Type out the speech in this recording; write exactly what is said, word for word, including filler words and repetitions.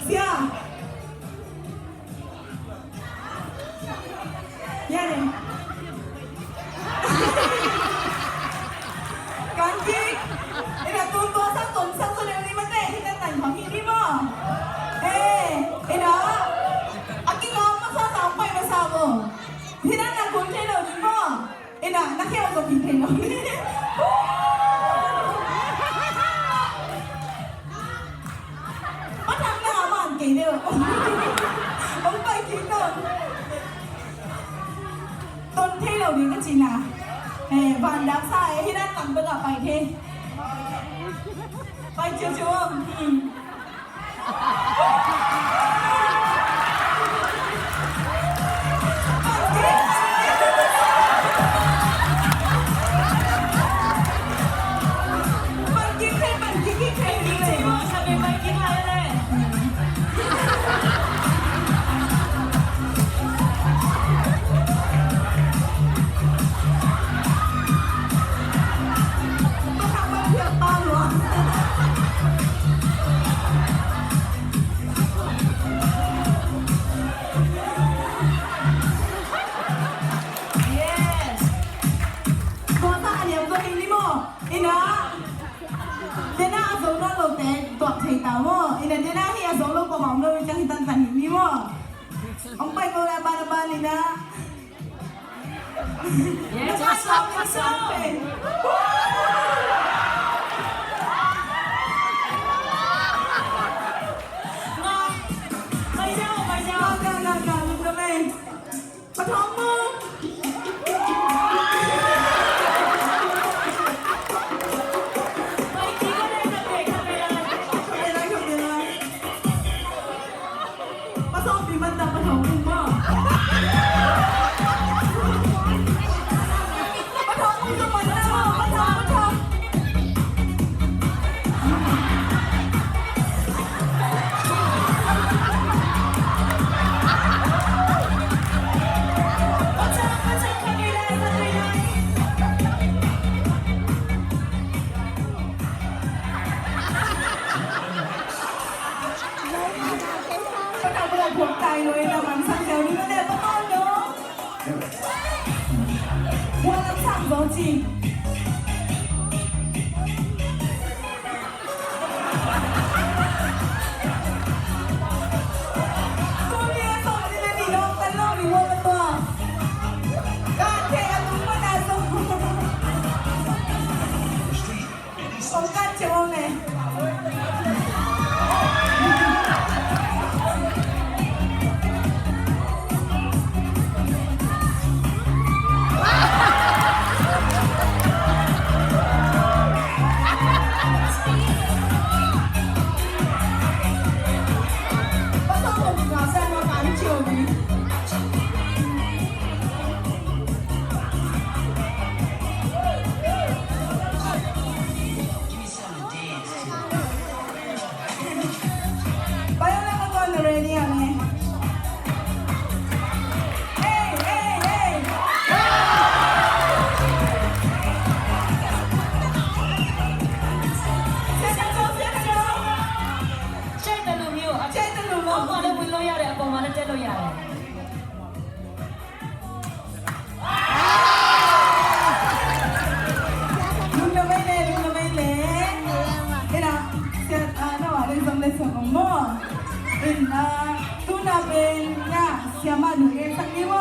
Sia. Ya ne. Kan kik. Ina tun tua sa tun sa tun ni mate, hina tan hong hi ni mo. Eh, ina. Aki ko masa sampai masa mo. Hina na kun thei lo ni mo. Ina, na kheu zong hi thei lo. Pathang na man kei deuh. Hong pai kik ton. Ton thei lo ding ka ci na. Eh, van dak sa e, hi na tam bek a pai thei. Pai ciu ciu om. Hmm. Yes. Tua ta a liam zaw hi ni maw? Ina, dena a zo nawn lote tuak thei ta maw? Ina, dena hi a zo lo ko bang lo ciang hi tantan hi ni maw? Hong pai ko la ba la ba ni na. Yes, what's up, what's up? Nga, pai zaw, pai zaw. Nga, nga, nga, nga, nga, nga. Pathom mu. Pathom pi man ta pathom mu maw. Pathom mu ka man ta maw, pathom, pathom. Buat lam sang zo ci. Tuni a sawm ni le nih dawng tan lo, nih mual a tua. Kan thei a tung pan a sawm. Sawm kan thei mawk ne. Lungdam ei le, lungdam ei le. Ina, sia, ah, na wa le zong le zong om maw. Ina, tuna pen na siama lungdam sak ni maw.